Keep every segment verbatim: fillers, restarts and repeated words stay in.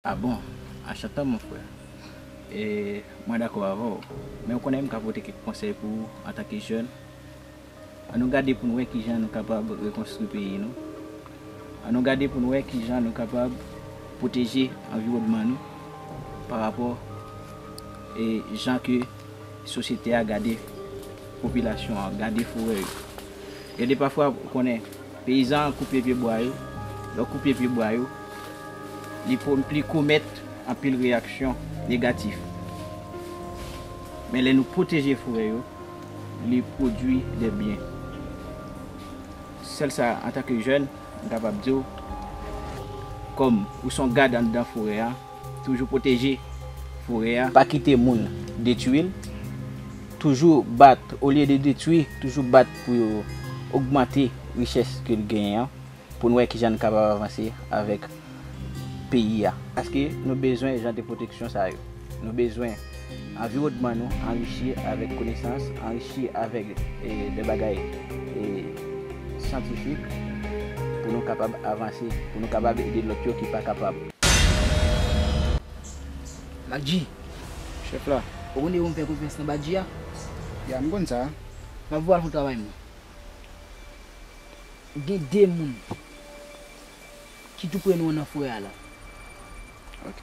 Ah bon, achantan mon frè. E mwen dakò avè w. Men w konnen m ka pote kèk konsèy pou ou antanke jèn. Ann nou gade pou n wè kijan nou kapab rekonstwi peyi nou. Ann nou gade pou n wè kijan nou kapab pwoteje anviwònman nou pa rapò e jan ke sosyete a gade popilasyon an, gade forè yo. Gen de pafwa, ou konnen, peyizan an koupe pye bwa yo, lè w koupe pye bwa yo, li, po- li komèt anpil reyaksyon negatif. Men lè nou pwoteje forè yo, li pwodui de byen. Sèl sa, antanke jèn, m kapab di w, kòm ou se yon gad anndan forè a, toujou pwoteje forè a. Pa kite moun detwi l. Toujou bat, olye de detwi, toujou bat pou yo ogmante richès ke l genyen an, pou n wè kijan n kapab avanse avèk peyi a. Paske nou bezwen jan de pwoteksyon sa yo. Nou bezwen anviwònman nou anrichi avèk konesans, anrichi avèk, e, de bagay, e, syantifik, pou nou kapab avanse, pou nou kapab ede lòt yo ki pa kapab. Badji. Chèf la. Ou konnen yo m fè konfyans nan Badji a? Ya, m konn sa. M ap voye al fè yon travay mwen. Gen de moun ki tou pre nou an nan forè a la. Ok.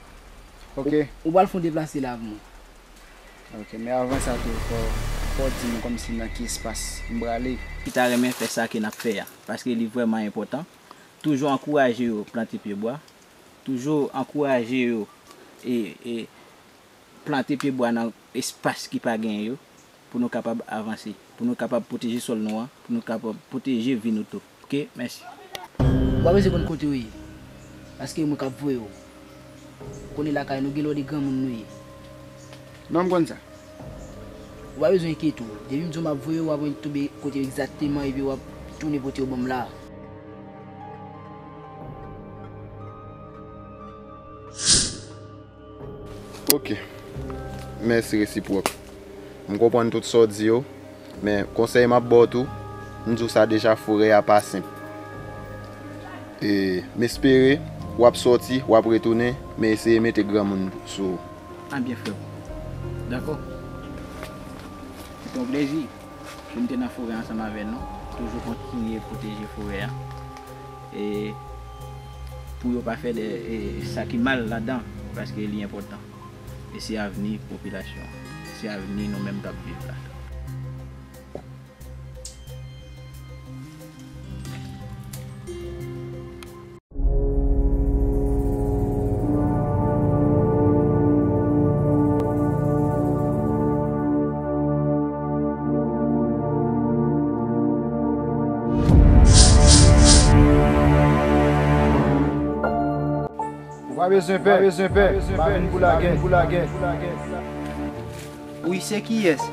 Ok. Ou, ou pral fè yon deplase la avè mwen. Ok, men avan sa tou, fò, fò w di m kòmsi nan ki espas m prale. Ki ta renmen fè sa ke n ap fè a, paske li vrèman enpòtan. Toujou ankouraje yo plante pye bwa. Toujou ankouraje yo e, e plante pye bwa nan espas ki pa genyen yo, pou nou kapab avanse, pou nou kapab pwoteje sòl nou an, pou nou kapab pwoteje vi nou tou. Ok, mèsi. Ou pa bezwen konn kote w ye, paske mwen k ap voye w. Ou konnen lakay nou gen lòt de granmoun nou ye. Non, m konn sa. Ou pa bezwen enkyete w. Depi m di w m ap voye w, w ap tonbe kote w egzakteman epi w ap tounen pote w ban m la. Ok. Mèsi resipwòk. M konprann tout sa w di yo, men konsèy m ap ba w tou, m di w sa deja, forè a pa senp. E, m espere w ap sòti, w ap retounen, men eseye mete granmoun sou ou. Anbyen, frè m. Dakò. Se te yon plezi pou m te nan forè ansanm avè nou. Toujou kontinye pwoteje forè a. E pou yo pa fè de, e, sa ki mal ladan, paske li enpòtan. E se avni popilasyon an. Se avni nou menm k ap viv la. Ou pa bezwen pè, ou pa bezwen pè, m pa vin pou lagè, pou lagè. Wi, se kiyès?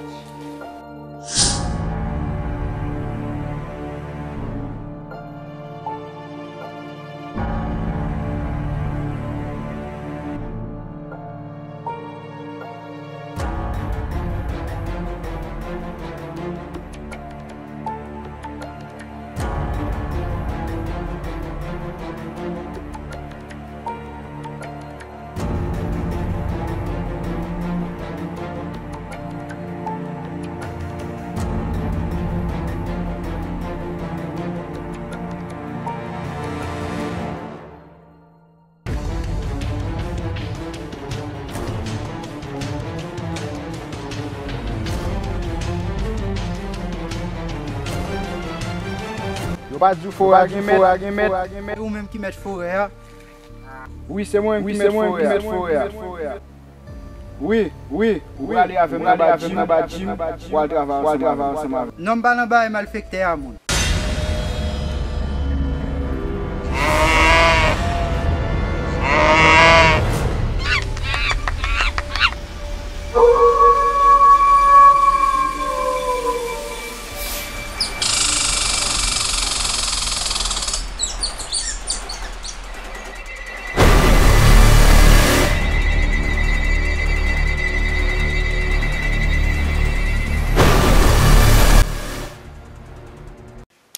Yo pa di w forè a gen mèt. E ou menm ki mèt forè a? Wi, se mwen menm ki mèt forè a. Wi, wi, ou prale avè m nan Badji, w al travay ansanm avè m. Non, m pa nan bagay malfektè a, moun.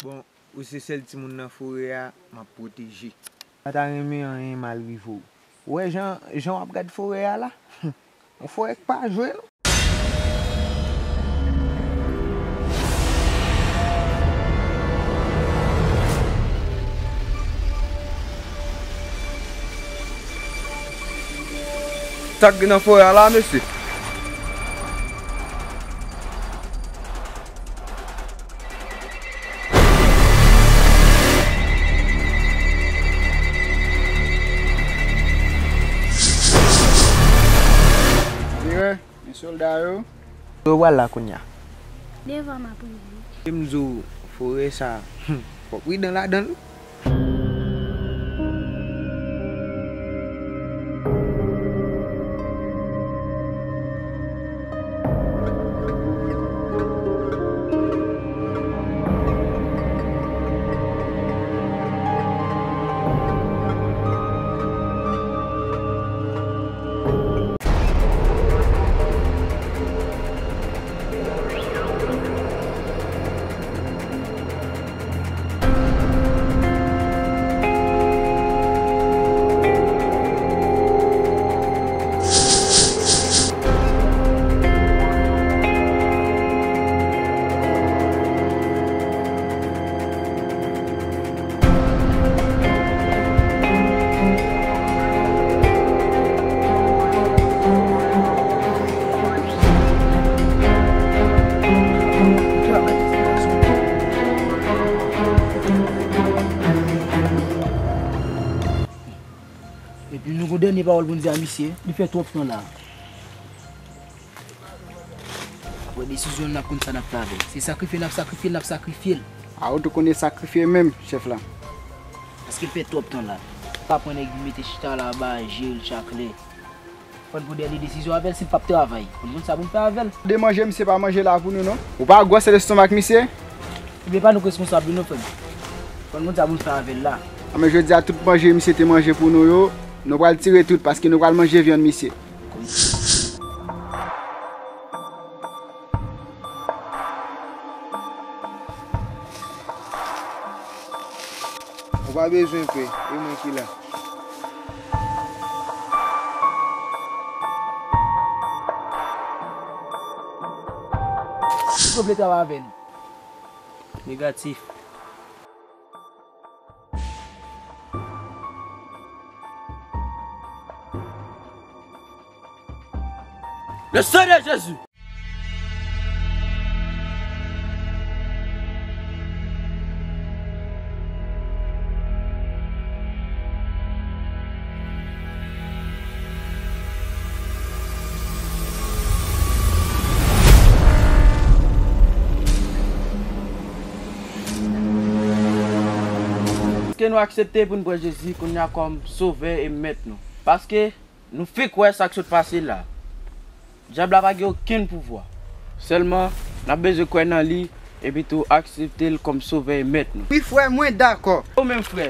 Bon, ou se sèl timoun nan forè a m ap pwoteje. M pa ta renmen anyen mal rive w. Ou wè jan, jan w ap gad forè a la? Yon forè k pa jwe, non. Sa k gen nan forè a la, mesye? Mire, men sòlda yo. Yo pral la kounye a. Devan m ap rive. Ke m di w, forè sa, hmm, fò w pridan ladan l. Epi nou gon dènye pawòl pou n di a misye, li fè twòp tan la. Apre desizyon l, n ap konn sa n ap fè avè l. Se sakrifye n ap sakrifye l, n ap sakrifye l. A, ou tou konnen sakrifye menm, chèf la. Paske l fè twòp tan la. Pa pran nèg li mete chita la, ba je l chak lè. Fò n pran dènye desizyon avè l, si l p ap travay. Fò n konn sa pou n fè avè l. De manje, misye pa manje la pou nou, non. Ou pa gwòs lestomak misye? Ebyen, pa nou k responsab li, non, frè m. Fò n konn sa pou n fè avè l la. A, men jodi a, tout manje misye te manje pou nou yo, nou pral tire tout, paske nou pral manje vyann misye. Ou pa bezwen pè, e mwen ki la. Èske w vle travay avè n? Negatif. Le sang de Jésus! Èske nou aksepte pou n pran Jezi kounye a kòm Sovè e Mèt nou? Paske nou fèk wè sa k sot pase la. Dyab la pa gen okenn pouvwa. Sèlman, n ap bezwen kwè nan li, epi tou aksepte l kòm Sovè e Mèt nou. Wi, frè, mwen dakò. Ou menm, frè?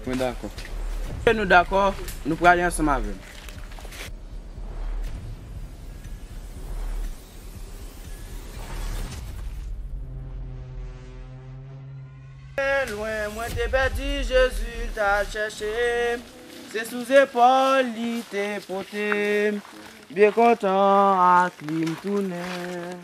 Mwen dakò. Ke nou dakò, nou prale ansanm avè m. Lwen mwen te pèdi, Jezi l t al chèche m. Se sou zepòl li te pote m. Byen kontan ak li m tounen.